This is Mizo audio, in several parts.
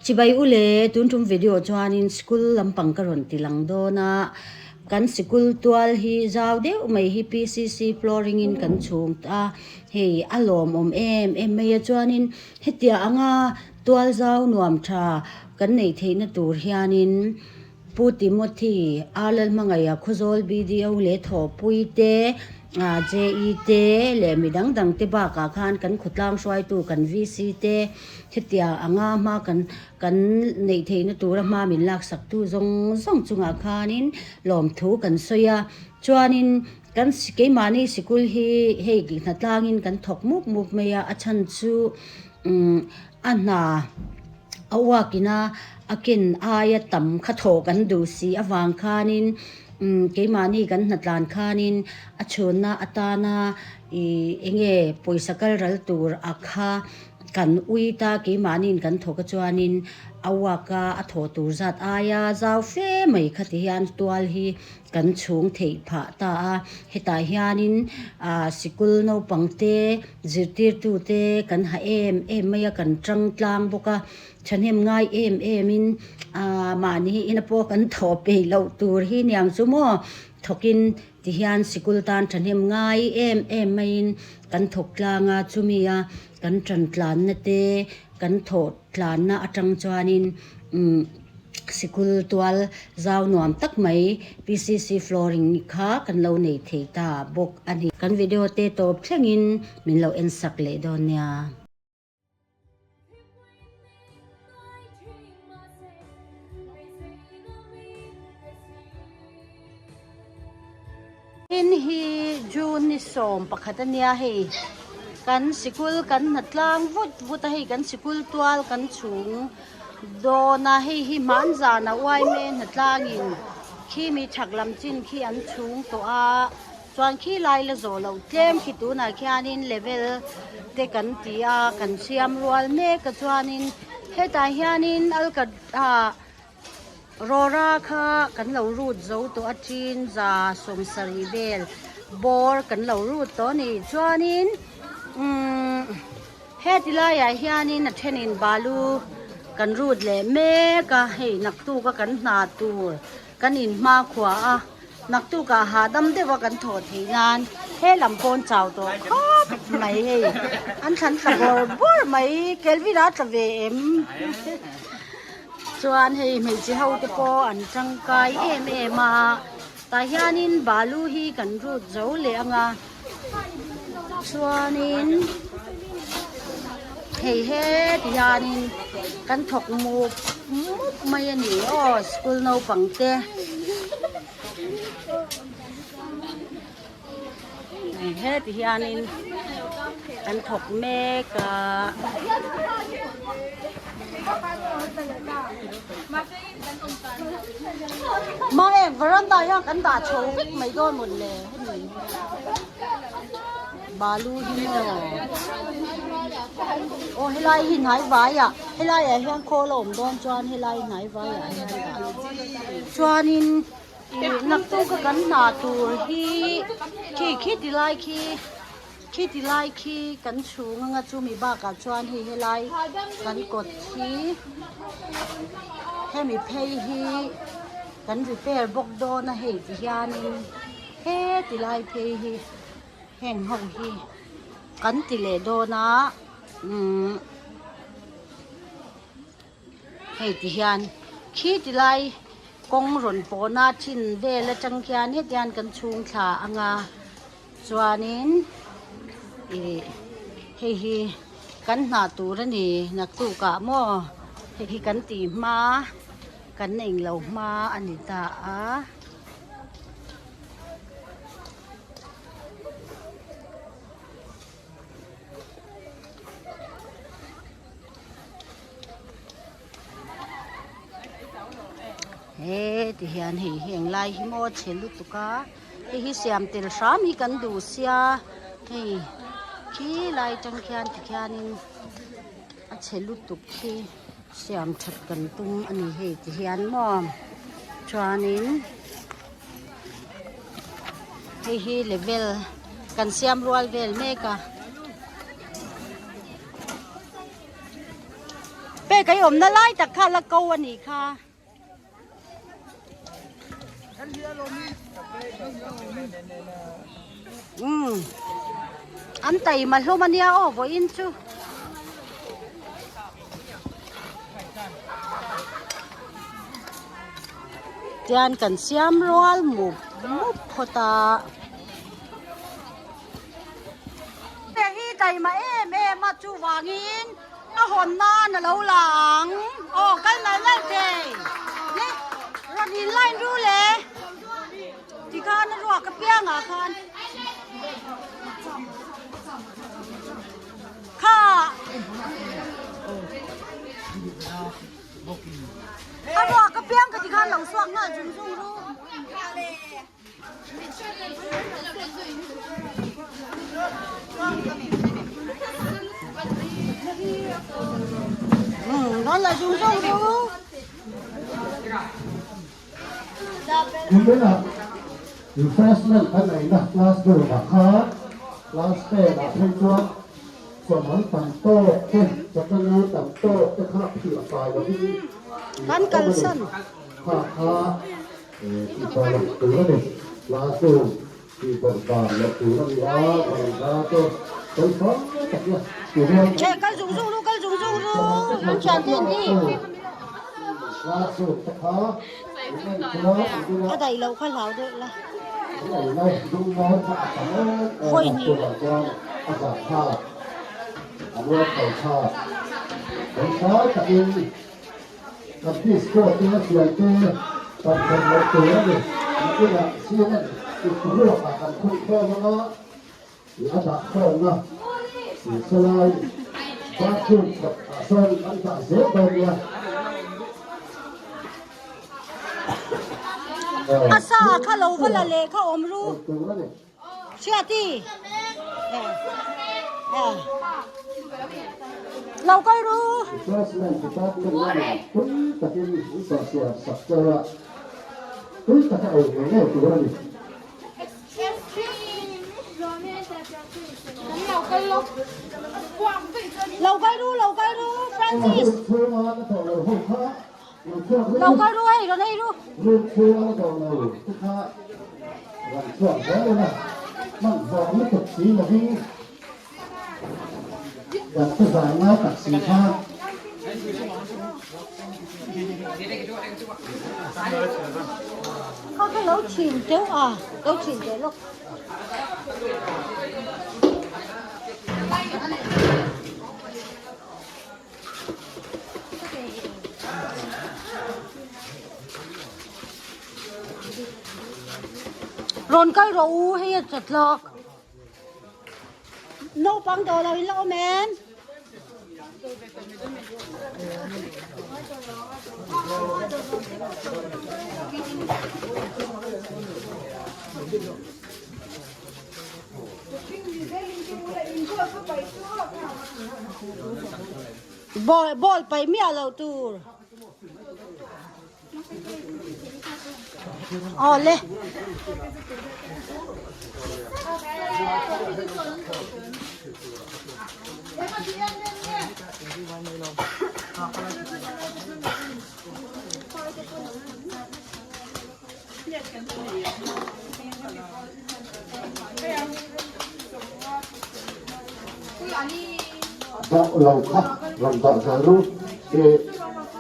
Chibai u le, tun tum video chuanin school lampang ka rawn ti lang dawn a, kan sikul tual hi zau deuh mai hi PCC flooring in kan chhung ta a, hei a lawmawm em em mai a chuanin hetiang anga tual zau nuam tha kan neih theihna tur hianin Pu Timothy A Lalhmangaiha Khawzawl BDO leh Thawhpui te, JE te leh mi dang dang te bakah khan kan khawtlang hruaitu kan VC te hetia anga hma kan kan neih theihna tura hma min laksaktu zawng zawng chungah khanin lawmthu kan sawi a. Chuanin kan keimahni sikul hi hei hnatlangin kan thawk mup mup mai a, a chhan chu a hna a uakin a a ken aia tam kha thawh kan duh si avang khanin keimahni kan hnatlan khanin a chhunna atana ih eng nge pawisa kal ral tur a kha kan ui ta keimahniin kan thawk a chuanin a uaka a thawh tur zat aia zau fe mai kha ti hian tual hi kan chhung theih phah ta a, hetah hianin ah sikul naupang te zirtirtu te kan ha em em mai a kan tang tlang bawk a thahnem ngai em em in ah mahni ina pawh kan thawh peih loh tur hi niang chu maw thawkin tihian sikul tan thahnem ngai em em maiin kan thawk tlang a chumi a kan tan tlanna te kan thawh tlanna atang chuanin umm sikul tual zau nuam tak mai PCC flooring kha kan lo nei thei ta bawk a ni. Kan video te tawp thlengin min lo en sak leh dawn nia. Tin hi June ni 11 a nia hei kan sikul kan hna tlang vut vut a hei kan sikul tual kan chhung dawn a hei hi hmanzana uaime hna tlangin khi mi chhak lam chin khi an chhung tawh a chuan khi lai la zawh loh tlem khi tunah khianin level te kan ti a kan siam rual mek a chuanin hetah hianin alka ah Rawra kha kan lo rut zo tawh a chin za 70 vel bawr kan lo rut tawh a ni chuanin umm heti laiah hianin a thenin balu kan rut leh mek a hei naktuk a kan hna tur kan inhmakhua a naktuk ah hahdam deuh a kan thawh theih nan he lam pawn chau tawh khawp mai hei an thlan tla bawr bawr mai Kelvin a tla ve em. Chuan hei hmeichhe ho te pawh an tangkai em em a tah hianin balu hi kan rut zo leh ang a chuanin hei heti hianin kan thawk mup mup mai a ni aw school naupang te. Heti hianin an thawk mek a. Mang e veranda hian kan dah chho vek mai dawn mawn le hemi balu hi maw aw helai hi hnai vaiah helai ah hian khawl a awm dawn chuan helai hnai vaiah hian dah chuanin. Ih naktuk a kan hna tur hi khi khi ti lai khi khi ti lai khi kan chhung anga chumi bakah chuan hei helai kan kawt hi hemi phei hi kan repair bawk dawn a hei ti hianin heti lai phei hi heng ho hi kan ti leh dawn a umm. Hei ti hian khi ti lai kawng rawn pawhna thin vel atang khian heti hian kan chhung thla ang a chuanin ih hei hi kan hna tur a ni naktukah maw hei hi kan tih hma kan englo hma a ni ta a. He ti hian hei heng lai hi maw chhe lutuk a hei hi siam tel hram hi kan duh sia hei khi lai tang khian ti khianin a chhe lutuk khi siam that kan tum a ni hei ti hian maw chuanin hei hi level kan siam rual vel mek a. kei awmna lai tak kha la ko a nih kha. Umm an taima hlawm a nia aw vawiin chu. Tian kan siam rual mup mup phawt a. Hi taima em em a chuvangin a hawn nan a lo la ang. Aw kal nal nal thei. Le rawn in line ru le. Tikhan a ruak apiangah khan. Kha a ruak apiang ka tikhan lo suak nghal zung zung ru. Đó là zung zung ru. Tunah refreshment kan eina class room ah khan class ten ah phei chuan chawhmang tam tawk te chawhmang tam tawk te kha phiah fai lovin Kan kalsan. Kha kha tih tawh loh tur a ni. Class room tih bawrh dan loh tur a ni a, varanda te sawi fai tak ila tihian Che kal zung zung ru kal zung zung ru an thian te an ti. Class room te kha in en chuan an bula A daih loh kha hlau deuh la. An ei lai dung mawi kha a tam em em a, chuvang chuan a zah thlak a mualpho thlak sawi fai takin Kan disco te hruai te kan thlen loh tur a ni. Nakinah cement ip ruakah kan khung khawm anga ih a dah khawmna ih sawlai bathroom kawt ah sawn kan dah zel dawn nia. A sa kha lo va la leh kha awm ru. Tur a ni. Hriati. Lo kal ru. Refreshment Department lamah tui takin an sawhsiam sak chauh a, tui taka ei ngei ngei tur a ni. Lo kal ru, lo kal ru, Francis. Room chhunga la tawh lo ho kha lo chhuak ru. Lo kal ru hei, rawn ei ru. Room chhunga la tawh lo te kha rawn chhuak zel ila, hmanhmawh lutuk si lovin kan te zai ngai tak si kha. Kha kha lo chhin teuh a, lo chhin teh lawk. Rawn kal rawh u hei a chat lawk. Naupang dawh lo in la awm em? Ball ball paih miah loh tur. Aw le. Dawh lo kha rawn dawh zel ru i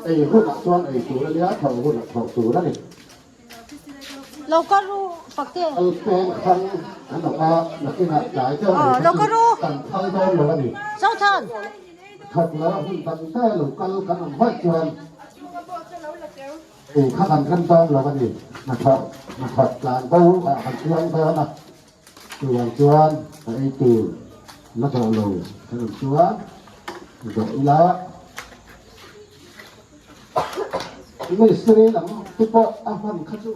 ei hunah chuan ei tur a nia, tho hunah tho tur a ni. Lo ka ru fak te. Kal peng thang an awm a, nakinah tlai deuh mai kha chu kan phal dawn lo a ni. Zothan. Thawk lo a hun dang te lo kal kan awm vaih chuan. Ei kha kan rem dawn lo a ni, hnathawh hnathawk tlan bo ah kan chuang dawn a, chuvang chuan a ei tur la dawh lo kan awm chuan dawh ila Ministry lam te pawh a hman kha chu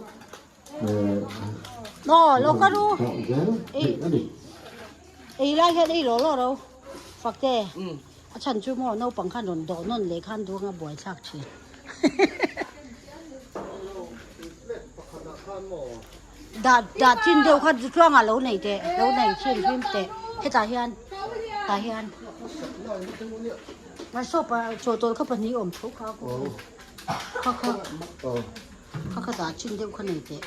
Aw lo ka ru dawh zel theih a ni. Ei lai hian ei law law ro fak te. A chhan chu maw naupang khan rawn dawh nawn leh khan duang a buai thlak thin. Dah dah chin deuh kha tluangah lo nei teh lo nei chin hlim teh hetah hian tah hian. Saw pa chawhtawlh kha pahnih awm tho kha kha kha kha kha dah chin deuh kha nei teh.